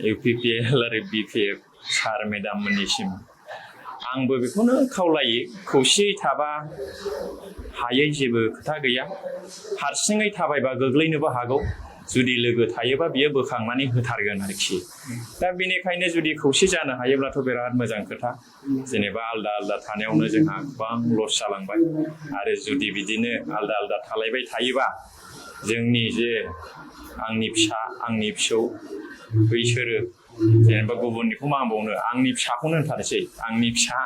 UPPL आरो BPF सार madam मोननिसिम आंबो बेखौनो खावलायो खौसेयै थाबा हायै जेबो खोथा गैया हारसिङै थाबायबा गोग्लैनोबो हागौ जुदि लोगो थायोबा बियो बोखांनानै होथारगोन आरोखि दा बेनिखायनो जुदि खौसे जानो हायोब्लाथ' बिराद मोजां खोथा जेनेबा आलदा आलदा थानायावनो जोंहा गोबां लस जालांबाय आरो जुदि बिदिनो आलदा आलदा थालायबाय थायोबा जोंनि जे आंनि फिसा आंनि फिसौ बैसोरो जेनेबा गुबुननिखौ मा बुंनो आंनि फिसाखौनो होनथारसै आंनि फिसा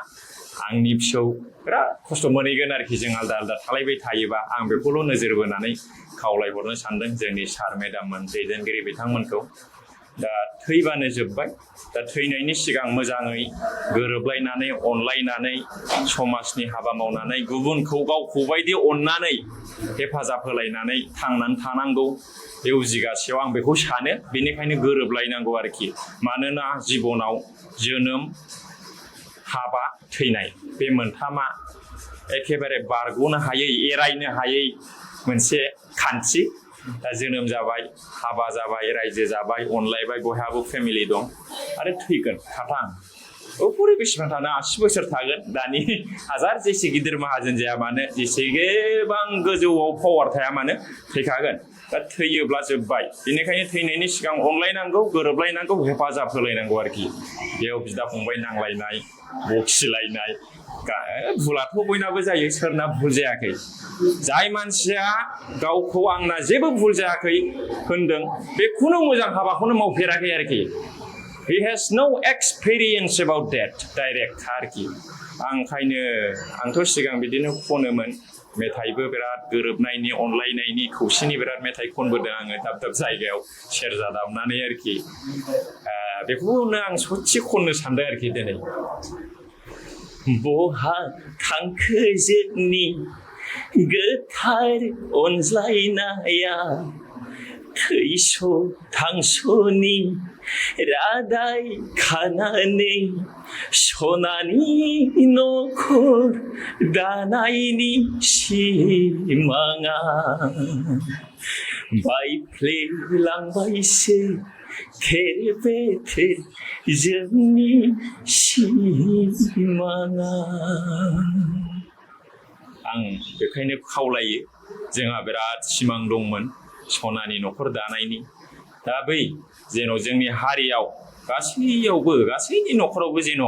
आंनि फिसौ बिराद खस्थ' मोनहैगोन आरोखि जों आलदा आलदा थालायबाय थायोबा आं बेखौल' नोजोर बोनानै खावलायहरनो सानदों जोंनि सार मेडाममोन दैदेनगिरि बिथांमोनखौ दा थैबानो जोब्बाय दा थैनायनि सिगां मोजाङै गोरोबलायनानै अनलायनानै समाजनि हाबा मावनानै गुबुनखौ गावखौ बायदि अननानै हेफाजाब होलायनानै थांनानै थानांगौ बे उजिगासेयाव आं बेखौ सानो बेनिखायनो गोरोबलायनांगौ आरोखि मानोना जिबनाव जोनोम हाबा थैनाय बे मोनथामा एखेबारे बारग'नो हायै एरायनो हायै मोनसे खान्थि दा जोनोम जाबाय हाबा जाबाय रायजो जाबाय अनलायबाय बयहाबो फेमिलि दं आरो थैगोन खाथां बोरै बेसेबां थानो 80 बोसोर थागोन दानि हाजार जेसे गिदिर माहाजोन जाया मानो जेसेबां गोजौआव पावार थाया मानो थैखागोन दा थैयोब्ला जोब्बाय बेनिखायनो थैनायनि सिगां अनलायनांगौ गोरोबलायनांगौ हेफाजाब होलायनांगौ आरोखि बेयाव बिदा फंबाय नांलायनाय बखिलायनाय भुलाथ' बयनाबो जायो सोरना भुल जायाखै जाय मानसिया गावखौ आंना जेबो भुल जायाखै होनदों बेखौनो मोजां हाबाखौनो मावफेराखै आरोखि he has no experience about that direct आरोखि आंथ' सिगां बिदिनो खनोमोन मेथाइबो बिराद गोरोबनायनि अनलायनायनि खौसेनि बिराद मेथाइ खनबोदों आङो दाब दाब जायगायाव सेरजा दामनानै आरोखि बेखौनो आं ससे खननो सानदों आरोखि दिनै बहा थांखो जोंनि गोथार अनज्लायनाया थैस' थांस'नि रादाय खानानै सनानि न'खर दानायनि सिमाङा बायफ्लेलांबायसो थेर बेथेर जोंनि सिमाङा आं बेखायनो खावलायो जोंहा बिराद सिमां दंमोन सनानि न'खर दानायनि दा बै जेन' जोंनि हारियाव गासैयावबो गासैनि न'खरावबो जेन'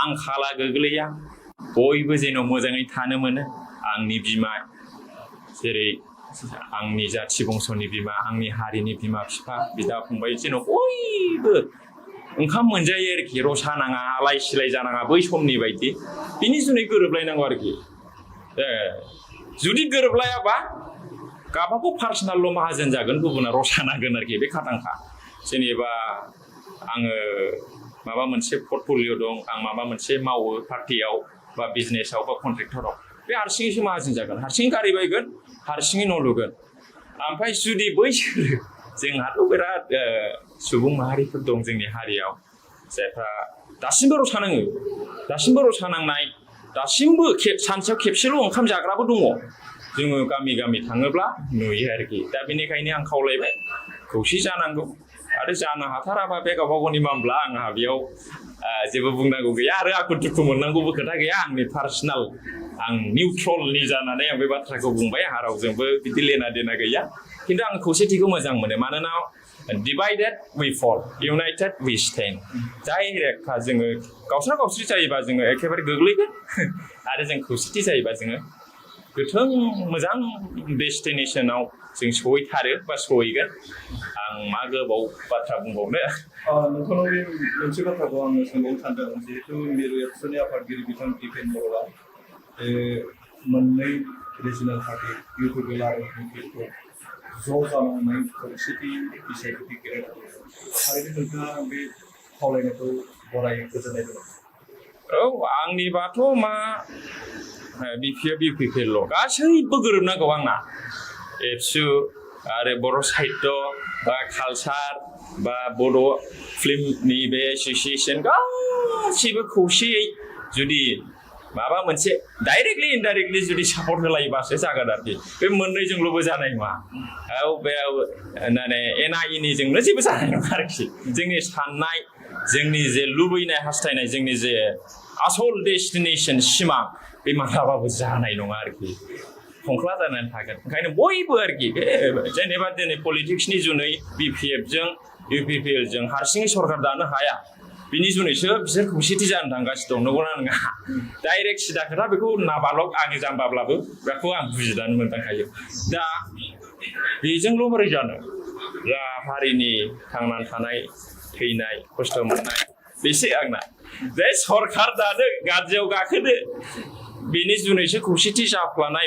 आंखाला गोग्लैया बयबो जेन' मोजाङै थानो मोनो आंनि बिमा जेरै आंनि जाथि बंस'नि बिमा आंनि हारिनि बिमा बिफा बिदा फंबाय जेन' बयबो ओंखाम मोनजायो आरोखि रसा नाङा आलाय सिलाय जानाङा बै समनि बायदि बिनि जुनै गोरोबलायनांगौ आरोखि जुदि गोरोबलायाबा गावबागाव पार्सनेल माहाजोन जागोन गुबुना रसा नांगोन आरोखि बे खाथांखा जेनेबा आङो माबा मोनसे पर्टफलिय' दं आं माबा मोनसे मावो पार्टियाव बा बिजनेसाव बा कन्ट्रेक्टराव बे हारसिङैसो माहाजोन जागोन हारसिङै गारि बायगोन हारसिङै न' लुगोन ओमफ्राय जुदि बैसोर जोंहाथ' बिराद सुबुं माहारिफोर दं जोंनि हारियाव जायफ्रा दासिमबो रसा नाङो दासिमबो रसा नांनाय दासिमबो सानसेयाव खेबसेल' ओंखाम जाग्राबो दङ जोङो गामि गामि थाङोब्ला नुयो आरोखि दा बेनिखायनो आं खावलायबाय खौसे जानांगौ आरो जानो हाथाराबा बे गावबा गावनि मामला आंहा बेयाव जेबो बुंनांगौ गैया आरो आखु दुखु मोननांगौबो खोथा गैया आंनि पार्सनेल आं निउट्रलनि जानानै आं बे बाथ्राखौ बुंबाय आंहा रावजोंबो बिदि लेना देना गैया खिन्थु आं खौसेथिखौ मोजां मोनो मानोना divided we fall united we stand direct जोङो गावस्रा गावस्रि जायोबा जोङो एखेबारे गोग्लैगोन आरो जों खौसेथि जायोबा जोङो गोथों मोजां डेस्टिनेसनाव जों सहैथारो बा सहैगोन आं मा गोबाव बाथ्रा बुंबावनो नोंथांनाव बे मोनसे बाथ्राखौ आङो सोंबावनो सानदों जिहेतु मिरु एबसुनि आफादगिरि बिथां दिपेन बर'आ मोननै रिजनेल पार्टि इउपिपिएल आरो बिपिएफखौ ज' जानानै खौसेथि बिसायख'थि गेलेनांगौ थारैनो नोंथाङा बे खावलायनायखौ गराय गोजोननाय दं औ आंनिबाथ' मा बिपिएफ इउपिपिएल गासैबो गोरोबनांगौ आंना एबसु आरो बर' साहित्य बा कालचार बा बड' फिल्मनि बे एस'सियेसन गासैबो खौसेयै जुदि माबा मोनसे डाइरेक्टलि इनडाइरेक्टलि जुदि सापर्ट होलायोबासो जागोन आरोखि बे मोननैजोंल'बो जानाय नङा बे माने एना एनिजोंनो जेबो जानाय नङा आरोखि जोंनि साननाय जोंनि जे लुबैनाय हास्थायनाय जोंनि जे आसल डेस्टिनेसन सिमां बे माब्लाबाबो जानाय नङा आरोखि खंख्ला जानानै थागोन ओंखायनो बयबो आरोखि बे जेनेबा दिनै पलिटिक्सनि जुनै BPF जों UPPL जों हारसिङै सरकार दानो हाया बिनि जुनैसो बिसोर खौसेथि जानो थांगासिनो दं नंगौना नङा डाइरेक्ट सिदा खोथा बेखौ नाबालक आंनि जाम्बाब्लाबो बेखौ आं बुजिनानै मोनदांखायो दा बेजोंल' बोरै जानो जा हारिनि थांनानै थानाय थैनाय खस्थ' मोननाय बेसो आंना बे सरकार दानो गाज्रियाव गाखोनो बेनि जुनैसो खौसेथि जाफ्लानाय